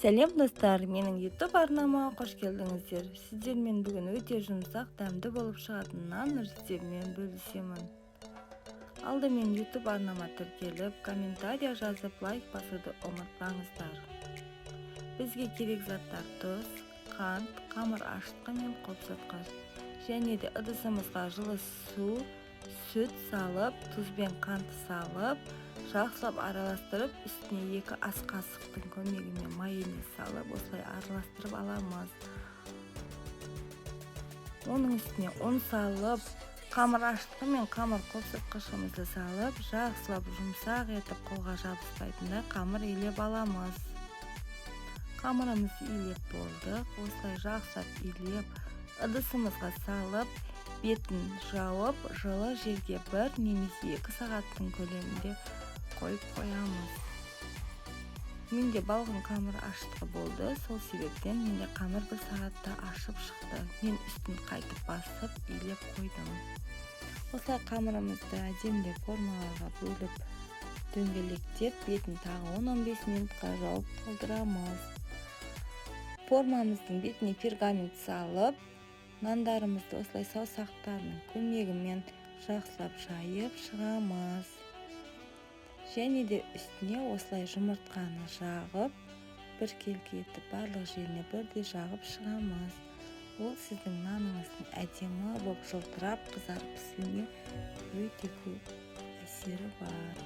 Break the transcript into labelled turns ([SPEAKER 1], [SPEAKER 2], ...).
[SPEAKER 1] Сәлем, достар! Менің YouTube арнама қош келдіңіздер! Сіздермен бүгін өте жұмсақ, дәмді болып шығатын нан рецептімен бөлісемін. Алдымен YouTube арнама тіркеліп, комментария жазып, лайк басуды ұмытпаңыздар. Бізге керек заттар: тұз, қант, қамыр ашытқы мен қопсытқыш. Және де ыдысымызға жылы су, сүт салып, тұз бен қантты салып, жақсылап араластырып, үстіне 2 ас қасықтың көмегімен майонез салып, осылай араластырып аламыз. Оның үстіне ұн салып, қамыр ашытқы мен қамыр қопсытқышымызды салып, жақсылап жұмсақ етіп, қолға жабыспайтындай қамыр илеп аламыз. Қамырымызды илеп болдық. Осылай жақсылап илеп, ыдысымызға салып, бетін жауып, жылы жерге 1 немесе 2 сағаттың көлемінде қойып қоямыз. Менде балғын қамыр ашытқы болды, сол себептен менде қамыр 1 сағатта ашып шықты. Мен үстін қайтып басып, илеп қойдым. Осылай қамырымызды әдемілеп формаларға бөліп, дөңгелектеп, бетін тағы 10-15 минутқа жауып қалдырамыз. Формамыздың бетіне пергамент салып, нандарымызды осылай саусақтарының көмегімен жақсылап жайып шығамыз. Және де үстіне осылай жұмыртқаны жағып, біркелкі етіп, барлық жеріне бірдей жағып шығамыз. Ол сіздің наныңыздың әдемі болып жылтырап, қызарып пісуіне өте көп әсері бар.